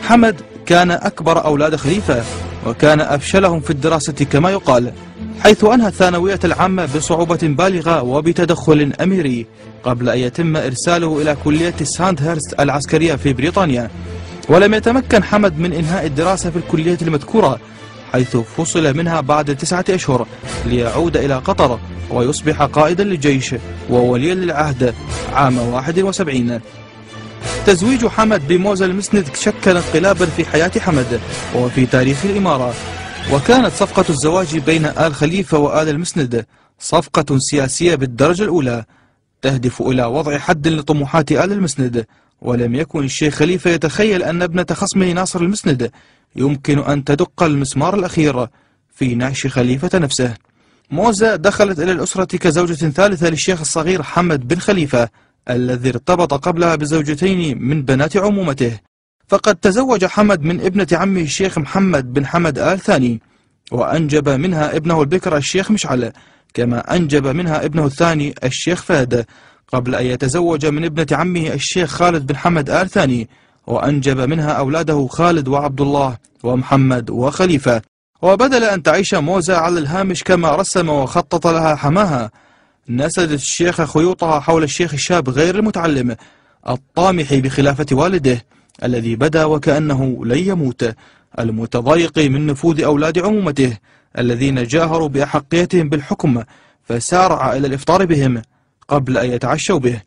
حمد كان أكبر أولاد خليفة، وكان أفشلهم في الدراسة كما يقال، حيث أنهى الثانوية العامة بصعوبة بالغة وبتدخل أميري قبل أن يتم إرساله إلى كلية ساندهرست العسكرية في بريطانيا. ولم يتمكن حمد من إنهاء الدراسة في الكلية المذكورة، حيث فصل منها بعد 9 أشهر ليعود إلى قطر ويصبح قائدا للجيش ووليا للعهد عام 71. تزويج حمد بموزة المسند شكل انقلابا في حياة حمد وفي تاريخ الإمارة، وكانت صفقة الزواج بين آل خليفة وآل المسند صفقة سياسية بالدرجة الأولى تهدف إلى وضع حد لطموحات آل المسند. ولم يكن الشيخ خليفة يتخيل أن ابنة خصمه ناصر المسند يمكن أن تدق المسمار الأخير في نعش خليفة نفسه. موزة دخلت إلى الأسرة كزوجة ثالثة للشيخ الصغير حمد بن خليفة الذي ارتبط قبلها بزوجتين من بنات عمومته، فقد تزوج حمد من ابنة عمه الشيخ محمد بن حمد آل ثاني، وأنجب منها ابنه البكر الشيخ مشعل، كما أنجب منها ابنه الثاني الشيخ فهد، قبل أن يتزوج من ابنة عمه الشيخ خالد بن حمد آل ثاني، وأنجب منها أولاده خالد وعبد الله ومحمد وخليفة. وبدل أن تعيش موزة على الهامش كما رسم وخطط لها حماها، نسجت الشيخ خيوطها حول الشيخ الشاب غير المتعلم الطامح بخلافة والده الذي بدا وكأنه لن يموت، المتضايق من نفوذ أولاد عمومته الذين جاهروا بأحقيتهم بالحكم، فسارع إلى الإفطار بهم قبل أن يتعشوا به.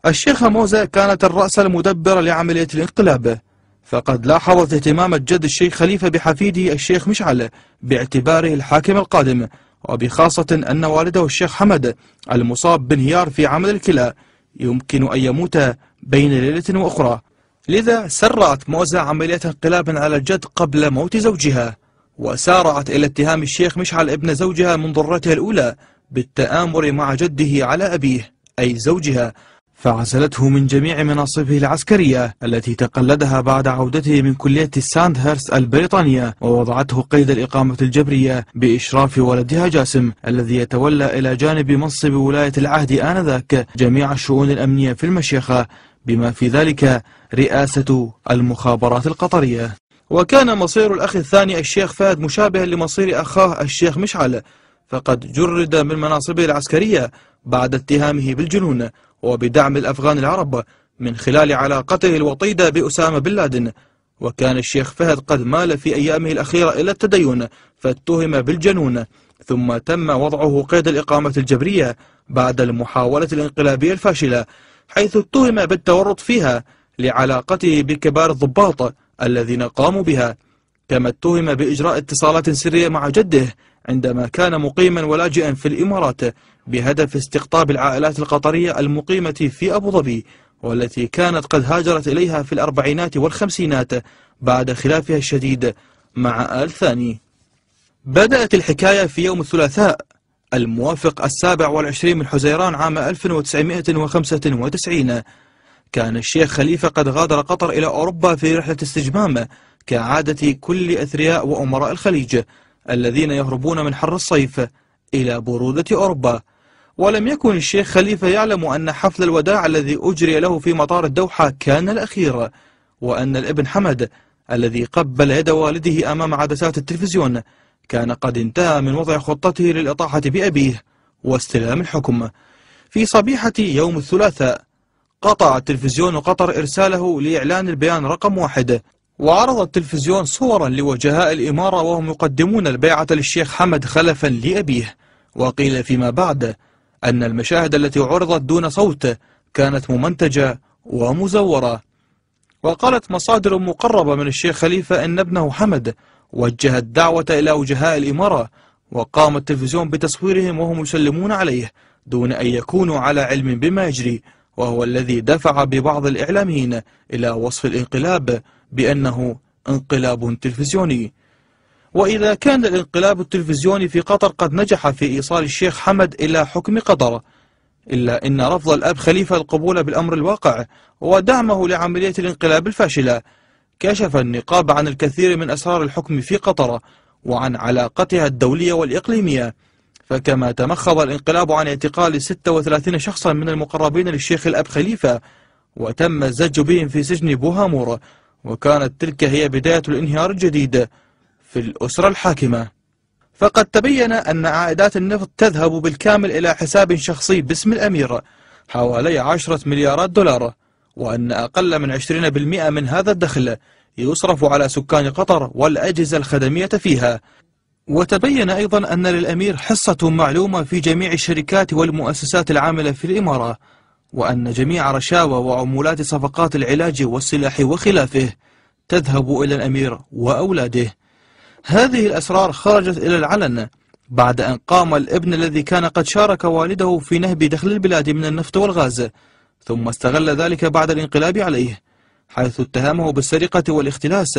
الشيخة موزة كانت الرأس المدبر لعملية الانقلاب، فقد لاحظت اهتمام الجد الشيخ خليفة بحفيده الشيخ مشعل باعتباره الحاكم القادم، وبخاصة أن والده الشيخ حمد المصاب بانهيار في عمل الكلى يمكن أن يموت بين ليلة وأخرى. لذا سرعت موزة عملية انقلاب على الجد قبل موت زوجها، وسارعت إلى اتهام الشيخ مشعل ابن زوجها من ضرتها الأولى بالتآمر مع جده على أبيه أي زوجها، فعزلته من جميع مناصبه العسكرية التي تقلدها بعد عودته من كلية ساندهرست البريطانية، ووضعته قيد الإقامة الجبرية بإشراف ولدها جاسم الذي يتولى إلى جانب منصب ولاية العهد آنذاك جميع الشؤون الأمنية في المشيخة، بما في ذلك رئاسة المخابرات القطرية. وكان مصير الأخ الثاني الشيخ فهد مشابها لمصير أخاه الشيخ مشعل، فقد جرد من مناصبه العسكرية بعد اتهامه بالجنون وبدعم الأفغان العرب من خلال علاقته الوطيدة بأسامة بن لادن. وكان الشيخ فهد قد مال في أيامه الأخيرة إلى التدين فاتهم بالجنون، ثم تم وضعه قيد الإقامة الجبرية بعد المحاولة الانقلابية الفاشلة، حيث اتهم بالتورط فيها لعلاقته بكبار الضباط الذين قاموا بها، كما اتهم بإجراء اتصالات سرية مع جده عندما كان مقيما ولاجئا في الإمارات بهدف استقطاب العائلات القطرية المقيمة في أبو ظبي، والتي كانت قد هاجرت إليها في الأربعينات والخمسينات بعد خلافها الشديد مع آل ثاني. بدأت الحكاية في يوم الثلاثاء الموافق 27 من حزيران عام 1995. كان الشيخ خليفة قد غادر قطر إلى أوروبا في رحلة استجمام كعادة كل أثرياء وأمراء الخليج الذين يهربون من حر الصيف إلى برودة أوروبا. ولم يكن الشيخ خليفة يعلم أن حفل الوداع الذي أجري له في مطار الدوحة كان الأخير، وأن الابن حمد الذي قبل يد والده أمام عدسات التلفزيون كان قد انتهى من وضع خطته للإطاحة بأبيه واستلام الحكم. في صبيحة يوم الثلاثاء قطع تلفزيون قطر إرساله لإعلان البيان رقم 1، وعرض التلفزيون صورا لوجهاء الإمارة وهم يقدمون البيعة للشيخ حمد خلفا لأبيه. وقيل فيما بعد أن المشاهد التي عرضت دون صوت كانت ممنتجة ومزورة. وقالت مصادر مقربة من الشيخ خليفة أن ابنه حمد وجه الدعوة إلى وجهاء الإمارة، وقام التلفزيون بتصويرهم وهم يسلمون عليه دون أن يكونوا على علم بما يجري، وهو الذي دفع ببعض الإعلاميين إلى وصف الانقلاب بأنه انقلاب تلفزيوني. وإذا كان الانقلاب التلفزيوني في قطر قد نجح في إيصال الشيخ حمد إلى حكم قطر، إلا أن رفض الأب خليفة القبول بالأمر الواقع ودعمه لعملية الانقلاب الفاشلة كشف النقاب عن الكثير من أسرار الحكم في قطر وعن علاقتها الدولية والإقليمية. فكما تمخض الانقلاب عن اعتقال 36 شخصا من المقربين للشيخ الأب خليفة وتم الزج بهم في سجن بوهامور، وكانت تلك هي بداية الانهيار الجديد في الأسرة الحاكمة. فقد تبين أن عائدات النفط تذهب بالكامل إلى حساب شخصي باسم الأمير حوالي 10 مليارات دولار، وأن أقل من 20% من هذا الدخل يصرف على سكان قطر والأجهزة الخدمية فيها. وتبين أيضا أن للأمير حصة معلومة في جميع الشركات والمؤسسات العاملة في الإمارة، وأن جميع رشاوى وعمولات صفقات العلاج والسلاح وخلافه تذهب إلى الأمير وأولاده. هذه الأسرار خرجت إلى العلن بعد أن قام الابن الذي كان قد شارك والده في نهب دخل البلاد من النفط والغاز، ثم استغل ذلك بعد الانقلاب عليه، حيث اتهمه بالسرقة والاختلاس.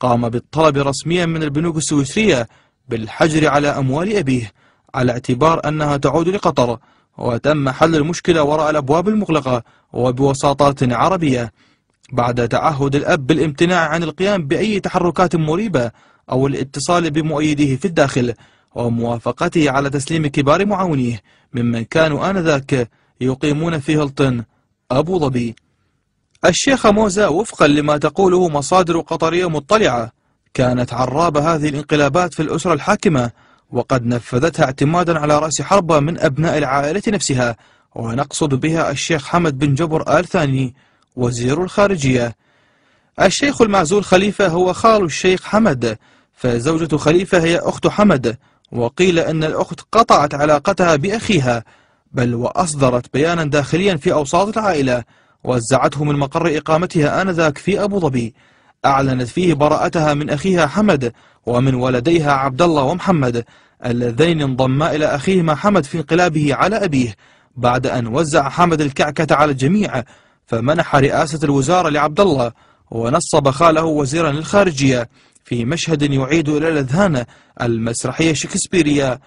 قام بالطلب رسميا من البنوك السويسرية بالحجر على أموال أبيه على اعتبار أنها تعود لقطر، وتم حل المشكلة وراء الأبواب المغلقة وبوساطات عربية، بعد تعهد الأب بالامتناع عن القيام بأي تحركات مريبة أو الاتصال بمؤيديه في الداخل، وموافقته على تسليم كبار معاونيه ممن كانوا آنذاك يقيمون في هيلتون أبو ظبي. الشيخ موزة وفقا لما تقوله مصادر قطرية مطلعة كانت عراب هذه الانقلابات في الأسرة الحاكمة، وقد نفذتها اعتمادا على رأس حربة من أبناء العائلة نفسها، ونقصد بها الشيخ حمد بن جبر آل ثاني وزير الخارجية. الشيخ المعزول خليفة هو خال الشيخ حمد، فزوجة خليفة هي أخت حمد، وقيل أن الأخت قطعت علاقتها بأخيها، بل وأصدرت بيانا داخليا في أوساط العائلة وزعته من مقر إقامتها آنذاك في أبو ظبي، أعلنت فيه براءتها من أخيها حمد ومن ولديها عبد الله ومحمد اللذين انضما إلى أخيهما حمد في انقلابه على أبيه، بعد أن وزع حمد الكعكة على الجميع، فمنح رئاسة الوزارة لعبد الله ونصب خاله وزيرا للخارجية، في مشهد يعيد إلى الأذهان المسرحية الشكسبيرية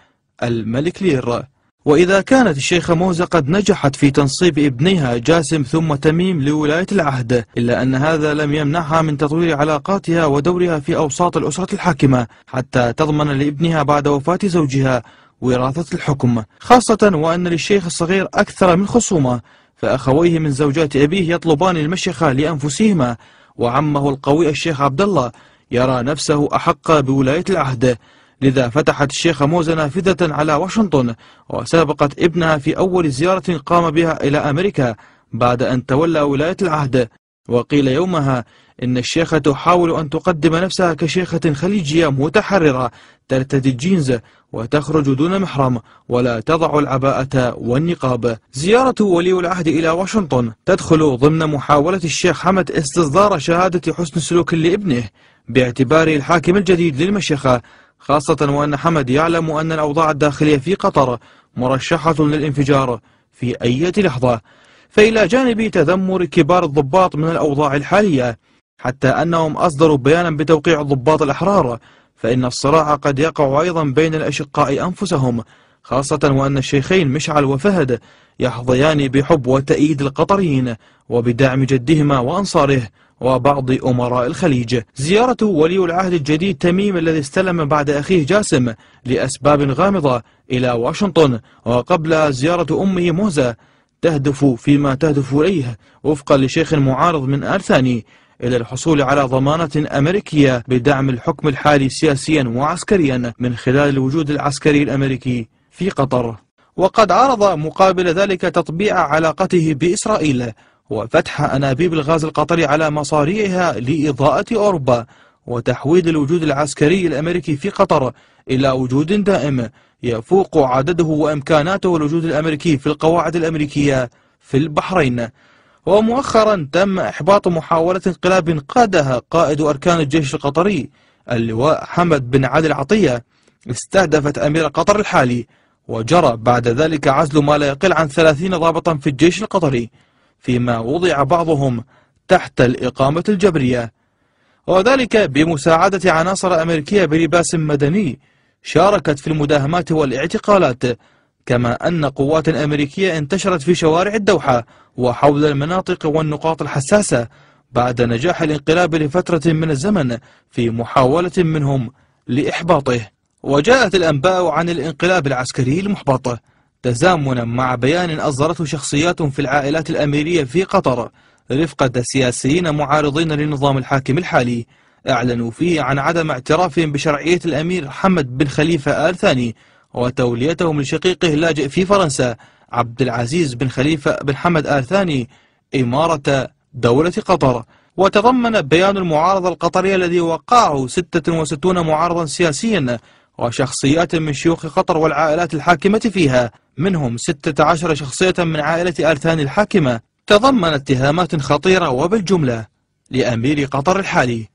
الملك لير. وإذا كانت الشيخة موزة قد نجحت في تنصيب ابنيها جاسم ثم تميم لولاية العهد، إلا أن هذا لم يمنعها من تطوير علاقاتها ودورها في أوساط الأسرة الحاكمة حتى تضمن لابنها بعد وفاة زوجها وراثة الحكم، خاصة وأن للشيخ الصغير أكثر من خصومة، فأخويه من زوجات أبيه يطلبان المشيخة لأنفسهما، وعمه القوي الشيخ عبد الله يرى نفسه أحق بولاية العهد، لذا فتحت الشيخة موزة نافذة على واشنطن، وسابقت ابنها في أول زيارة قام بها إلى أمريكا بعد أن تولى ولاية العهد. وقيل يومها إن الشيخة تحاول أن تقدم نفسها كشيخة خليجية متحررة ترتدي الجينز وتخرج دون محرم ولا تضع العباءة والنقاب. زيارة ولي العهد إلى واشنطن تدخل ضمن محاولة الشيخ حمد استصدار شهادة حسن سلوك لابنه باعتباره الحاكم الجديد للمشيخة، خاصة وأن حمد يعلم أن الأوضاع الداخلية في قطر مرشحة للانفجار في أي لحظة، فإلى جانب تذمر كبار الضباط من الأوضاع الحالية حتى أنهم أصدروا بيانا بتوقيع الضباط الأحرار، فإن الصراع قد يقع أيضا بين الأشقاء أنفسهم، خاصة وأن الشيخين مشعل وفهد يحظيان بحب وتأييد القطريين وبدعم جدهما وأنصاره وبعض أمراء الخليج. زيارة ولي العهد الجديد تميم الذي استلم بعد أخيه جاسم لأسباب غامضة إلى واشنطن، وقبل زيارة أمه موزة، تهدف فيما تهدف إليه وفقا لشيخ معارض من آل ثاني إلى الحصول على ضمانة أمريكية بدعم الحكم الحالي سياسيا وعسكريا من خلال الوجود العسكري الأمريكي في قطر. وقد عرض مقابل ذلك تطبيع علاقته بإسرائيل وفتح أنابيب الغاز القطري على مصاريعها لإضاءة أوروبا، وتحويل الوجود العسكري الأمريكي في قطر إلى وجود دائم يفوق عدده وإمكاناته الوجود الأمريكي في القواعد الأمريكية في البحرين. ومؤخرا تم إحباط محاولة انقلاب قادها قائد أركان الجيش القطري اللواء حمد بن علي العطية، استهدفت أمير قطر الحالي، وجرى بعد ذلك عزل ما لا يقل عن 30 ضابطا في الجيش القطري، فيما وضع بعضهم تحت الإقامة الجبرية، وذلك بمساعدة عناصر أمريكية بلباس مدني شاركت في المداهمات والاعتقالات، كما أن قوات أمريكية انتشرت في شوارع الدوحة وحول المناطق والنقاط الحساسة بعد نجاح الانقلاب لفترة من الزمن في محاولة منهم لإحباطه. وجاءت الأنباء عن الانقلاب العسكري المحبط تزامنا مع بيان أصدرته شخصيات في العائلات الأميرية في قطر رفقة سياسيين معارضين للنظام الحاكم الحالي، أعلنوا فيه عن عدم اعترافهم بشرعية الأمير حمد بن خليفة آل ثاني وتوليتهم لشقيقه اللاجئ في فرنسا عبد العزيز بن خليفة بن حمد آل ثاني إمارة دولة قطر. وتضمن بيان المعارضة القطرية الذي وقعه 66 معارضا سياسيا وشخصيات من شيوخ قطر والعائلات الحاكمة فيها، منهم 16 شخصية من عائلة آل ثاني الحاكمة، تضمن اتهامات خطيرة وبالجملة لأمير قطر الحالي،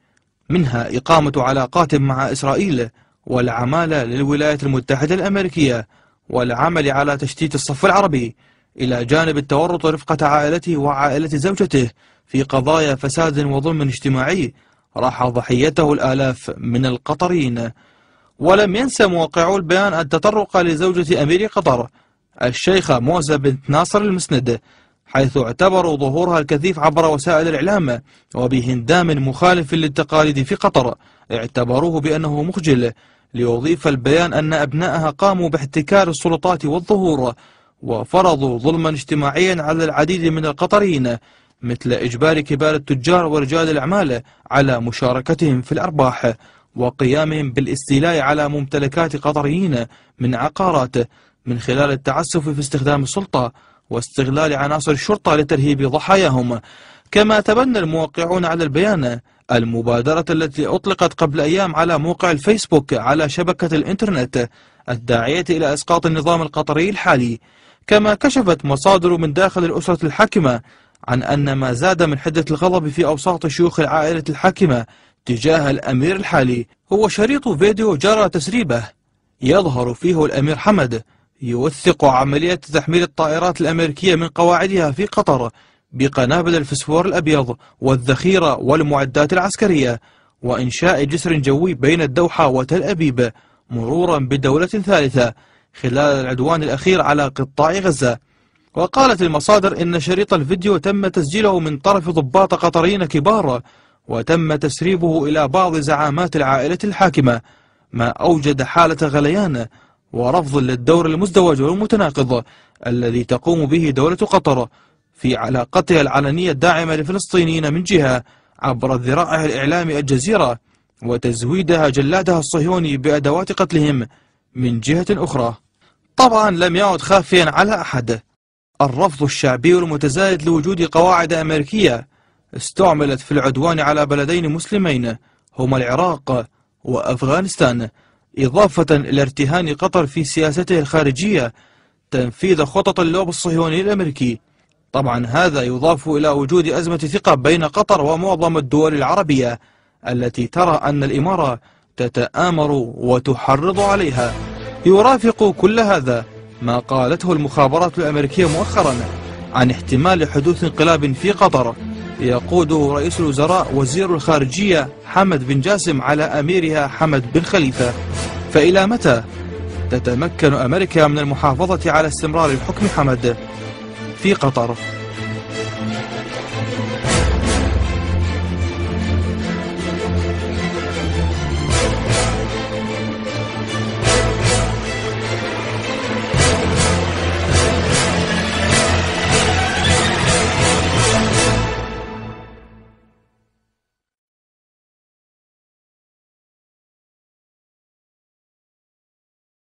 منها إقامة علاقات مع إسرائيل والعمالة للولايات المتحدة الأمريكية والعمل على تشتيت الصف العربي، إلى جانب التورط رفقة عائلته وعائلة زوجته في قضايا فساد وظلم اجتماعي راح ضحيته الآلاف من القطريين. ولم ينسى موقعو البيان التطرق لزوجة أمير قطر الشيخة موزة بنت ناصر المسند، حيث اعتبروا ظهورها الكثيف عبر وسائل الإعلام وبهندام مخالف للتقاليد في قطر اعتبروه بأنه مخجل، ليضيف البيان أن أبنائها قاموا باحتكار السلطات والظهور وفرضوا ظلما اجتماعيا على العديد من القطريين، مثل إجبار كبار التجار ورجال الأعمال على مشاركتهم في الأرباح وقيامهم بالاستيلاء على ممتلكات قطريين من عقارات من خلال التعسف في استخدام السلطة واستغلال عناصر الشرطة لترهيب ضحاياهم. كما تبنى الموقعون على البيان المبادرة التي أطلقت قبل أيام على موقع الفيسبوك على شبكة الإنترنت الداعية إلى إسقاط النظام القطري الحالي. كما كشفت مصادر من داخل الأسرة الحاكمة عن أن ما زاد من حدة الغضب في أوساط شيوخ العائلة الحاكمة تجاه الأمير الحالي هو شريط فيديو جرى تسريبه يظهر فيه الأمير حمد يوثق عملية تحميل الطائرات الأمريكية من قواعدها في قطر بقنابل الفسفور الأبيض والذخيرة والمعدات العسكرية، وإنشاء جسر جوي بين الدوحة وتل أبيب مرورا بدولة ثالثة خلال العدوان الأخير على قطاع غزة. وقالت المصادر إن شريط الفيديو تم تسجيله من طرف ضباط قطريين كبار وتم تسريبه إلى بعض زعامات العائلة الحاكمة، ما أوجد حالة غليان ورفض للدور المزدوج والمتناقض الذي تقوم به دولة قطر في علاقتها العلنية الداعمة للفلسطينيين من جهة عبر ذراعها الإعلامي الجزيرة وتزويدها جلادها الصهيوني بأدوات قتلهم من جهة أخرى. طبعا لم يعد خافيا على أحد الرفض الشعبي المتزايد لوجود قواعد أمريكية استعملت في العدوان على بلدين مسلمين هما العراق وأفغانستان، إضافة إلى ارتهان قطر في سياسته الخارجية تنفيذ خطط اللوب الصهيوني الأمريكي. طبعا هذا يضاف إلى وجود أزمة ثقة بين قطر ومعظم الدول العربية التي ترى أن الإمارة تتآمر وتحرض عليها. يرافق كل هذا ما قالته المخابرات الأمريكية مؤخرا عن احتمال حدوث انقلاب في قطر يقوده رئيس الوزراء وزير الخارجية حمد بن جاسم على أميرها حمد بن خليفة. فإلى متى تتمكن أمريكا من المحافظة على استمرار الحكم حمد في قطر؟